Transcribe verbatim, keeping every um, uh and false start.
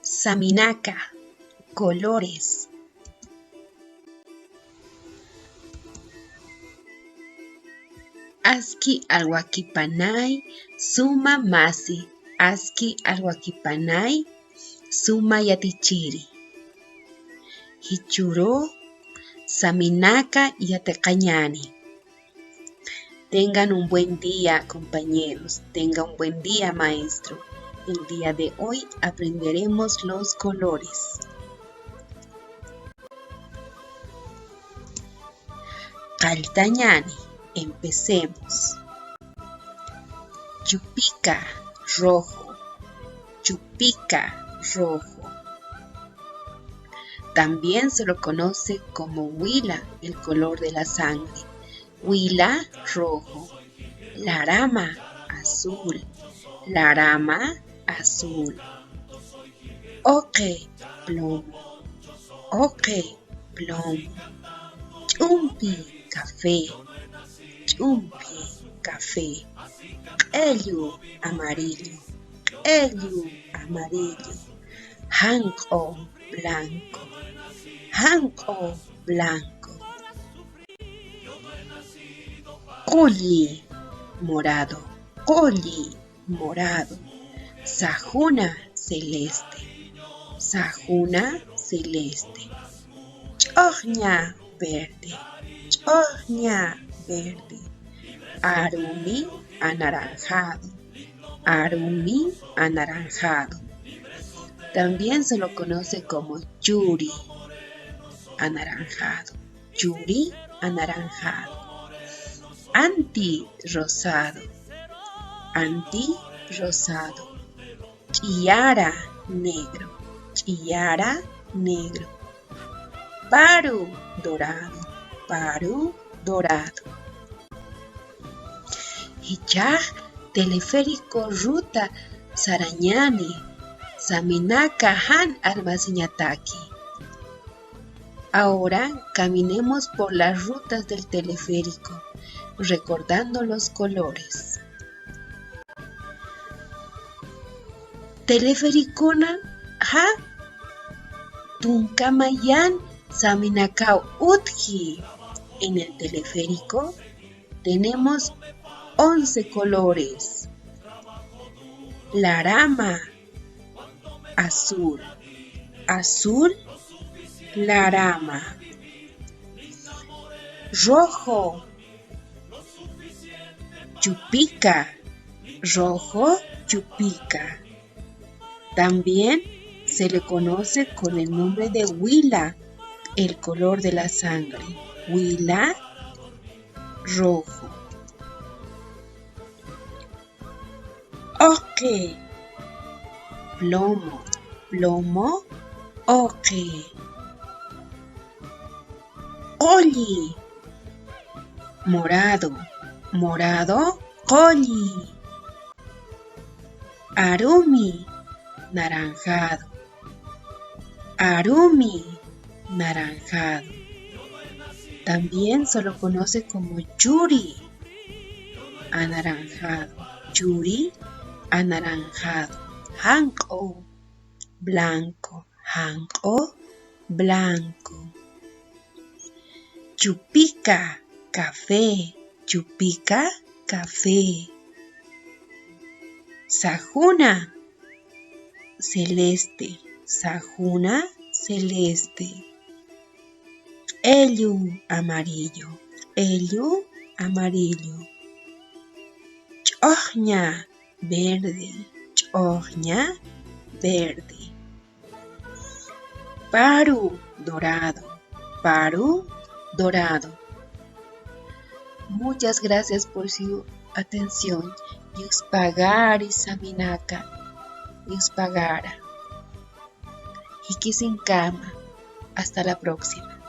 Saminaka, colores. Aski alwakipanay, suma masi, aski alwakipanay, suma yatichiri. Jichhüru saminaka yatiqañäni. Tengan un buen día, compañeros. Tenga un buen día, maestro. El día de hoy aprenderemos los colores. Qalltañäni, empecemos. Chupika, rojo. Chupika, rojo. También se lo conoce como huila, el color de la sangre. Huila, rojo. Larama, azul. Larama, azul. Oqi, plomo. Oqi, plomo. Ch'umpi, café. Ch'umpi, café. Q'ellu, amarillo. Q'ellu, amarillo. Janq'u, blanco. Janq'u, blanco. Qulli, morado. Qulli, morado. Sajuna, celeste. Sajuna, celeste. Ch'uxña, verde. Ch'uxña, verde. Arumi, anaranjado. Arumi, anaranjado. También se lo conoce como churi, anaranjado. Churi, anaranjado. Anti, rosado. Anti, rosado. Ch'iyara, negro. Ch'iyara, negro. Paru, dorado. Paru, dorado. Jichhax teleférico ruta sarañäni, saminaka jan armasiñataki. Ahora caminemos por las rutas del teleférico, recordando los colores. Telefericonaxa tunka mayan saminakaw utji. En el teleférico tenemos once colores. Larama, azul, azul, larama. Rojo, chupika, rojo, chupika. También se le conoce con el nombre de huila, el color de la sangre. Huila, rojo. Oqi, plomo, plomo, oqi. Qulli, morado, morado, qulli. Arumi, naranjado. Arumi, naranjado. También se lo conoce como churi, anaranjado. Churi, anaranjado. Janq'u, blanco. Janq'u, blanco. Chupika, café. Chupika, café. Sajuna, celeste. Sajuna, celeste. Q'ellu, amarillo. Q'ellu, amarillo. Ch'uxña, verde. Ch'uxña, verde. Paru, dorado. Paru, dorado. Muchas gracias por su atención. Yuspagari saminaka. Yuspagara. Jikisiñkama. Hasta la próxima.